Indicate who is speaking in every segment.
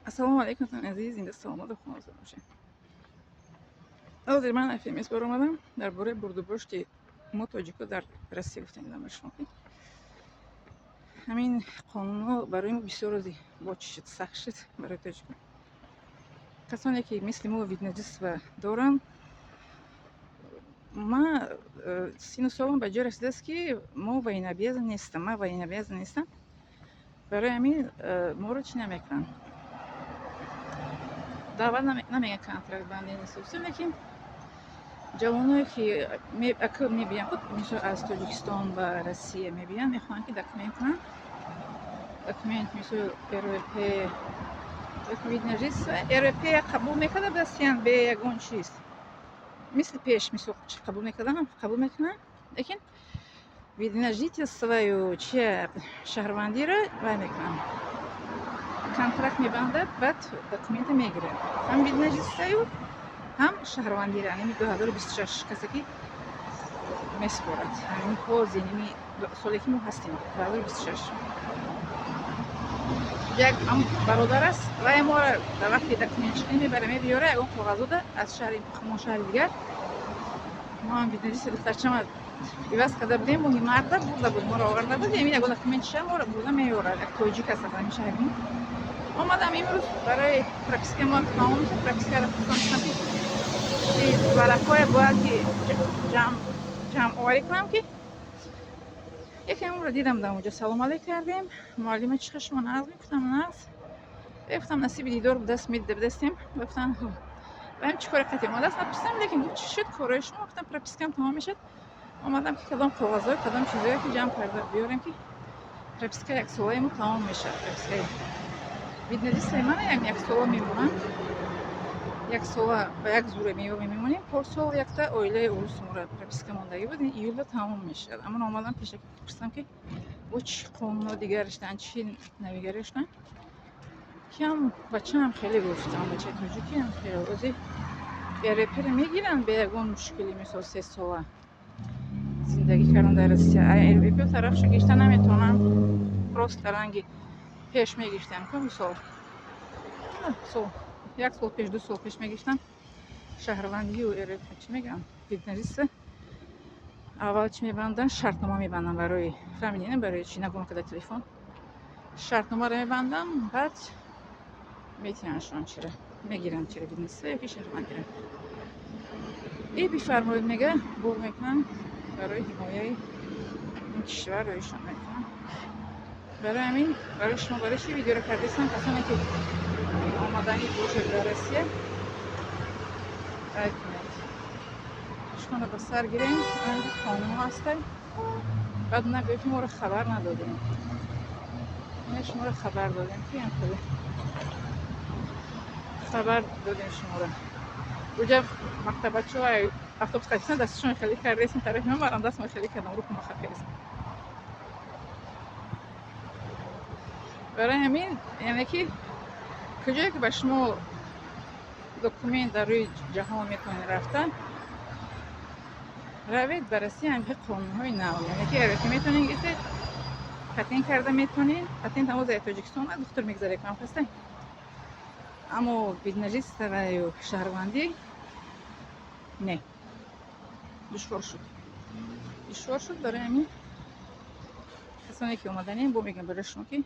Speaker 1: Ассалому алайкум, азиз, зинда, саломату хоназод бошед. Ҳозир ман ФМС баромадам, дар бораи бурдубошти мо, тоҷико, дар Россия гуфтем ба шумо, ки ҳамин қонунҳо барои мо бисёр рози бочи шуд, сахт шуд барои тоҷико. Касоне ки мисли мо вид на жительство доранд, ма сину солам ба ҷое расидааст, ки мо военнообязан нестам, ман военнообязан нестам. Барои ҳамин моро чӣ намекунанд, даъват намегӯянд, контракт банде нест. Лекин ҷавоное ки ака мебиёнд, худ мисол аз Тоҷикистон ба Россия мебиёнд, мехоҳанд, ки документ кунанд, документ, мисол РВП, вид на жительство. РВП қабул мекарда дастиян бе ягон чиз, мисли пеш, мисол, қабул мекардан, қабул мекунанд, лекин вид на жительствою чия, шаҳрвандиро вай мекунанд, контракт мебандад, баъд документа мегирад, ҳам вид на жительствою, ҳам шаҳрвандиро. Ҳамин 2026 касе ки месупорад, ҳамин ҳозир, ними соле ки мо ҳастем, 2026, як бародар аст, вай моро дар вақти документшиканӣ мебара, мебиёра, ягон коғазода аз шаҳри ҳамон шаҳри дигар. Мо ҳам вид на жительство духтарчама иваз карда будем, моҳи марта бурда буд, моро оварда буд. Ҳамин ягон документша моро бурда меорад, як тоҷик аст аз ҳамин шаҳри мо. Омадам имрӯз барои прописка мо тамом мешад, пропискаро пурсам, ки варақҳое бояд ки ҷамъоварӣ кунам, ки якамро дидам дар онҷо, салом алейк кардем. Муаллима: «Чӣ, шумо нағз?» Мегуфтам: «Нағз». Гуфтам: «Насиби дидор даст медидастем». Гуфтан: «Ваем чӣ кори қатъи омадааст?» Напурсидам, лекин гуфт: «Чӣ шуд корҳои шумо?» Гуфтам: «Пропискам тамом мешад, омадам, ки кадом коғазҳо, кадом чизое ки ҷамъ карда биёрем, ки прописка яксолаи мо тамом мешавад». Пропискаи вид на жительствои мана як сола мемонам, як сола ба як зуре мемонем. Порсол якта оилаи урус мора прописка мондагӣ буд, июлда тамом мешавад. Аммо омадам пешакӣ пурсидам, ки бо чӣ қонунҳо дигар шуданд, чӣ навигарӣ шуданд. Киам бачаам хеле гуфтам, бачаи тоҷикиам хеле ози РВПро мегиранд бе ягон мушкилӣ. Мисол, 3 сола зиндагӣ кардан дар Россия, РВП тарафшо гирифта наметавонам, просто ранги пеш мегирифтам ку, мисол, сол, як сол пеш, 2 сол пеш мегирифтам шаҳрвандию РВП, чӣ мегӯям, вид на жительство. Аввал чӣ мебанданд? Шартнома мебандам барои, фаҳмидин, барои чӣ нагум када телефон, шартномаро мебандам, баъд метиҳаншон, чира мегиранд, чира, вид на жительство ёки шаҳрвандиро. И бифармоед, мега, бор мекунам барои ҳимояи ин кишвар, роишон мекунам. Барои ҳамин барои шумо, барои чӣ видеоро кардастам? Касоне ки омаданӣ бошед дар Россия, рай кунед, шуморо ба сар гирем, қонун ҳастай. Баъд нагӯед, ки моро хабар надодем. Ина шуморо хабар додем, ки ям хеле хабар додем шуморо. Уҷа мактабачаҳо автобус қатисан, дасташон хеле кардесим тарафи ман, барам дастма хеле кардам, руху махакардесим. Барои ҳамин, яъне ки куҷое ки ба шумо документ дар рӯи ҷаҳон метавонед рафта равед, ба Россия ҳамихи қонунҳои нав, яъне ки РВП метавонед гирифтед, патент карда метавонед. Патент ҳамоз дар Тоҷикистон духтур мегзаре кунам хаста, аммо вид на жительствою шаҳрвандӣ не, душвор шуд, душвор шуд. Барои ҳамин касоне ки омаданем, бо мегӯям барои шумо, ки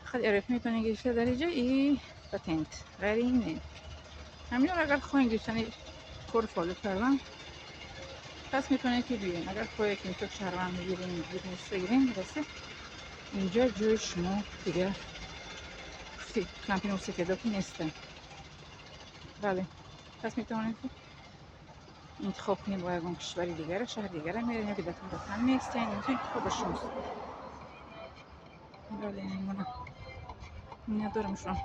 Speaker 1: фақат РВП метавонед гирифта дар инҷа и патент, ғайри ин не. Ҳаминро агар хоҳем гирифтани кор фаъолият кардан, пас метавонед ки биёем. Агар хоҳед ки мисол шаҳрванд мегирем, бизнес гирем, расе инҷа ҷои шумо дигар кампини сефедо ки неста. Бале, пас метавонед ки интихоб кунед бо ягон кишвари дигара, шаҳри дигара мерем ё ки дар ватан меистем, интихоб ба шумост. Бале, мана миннатдорам шумо.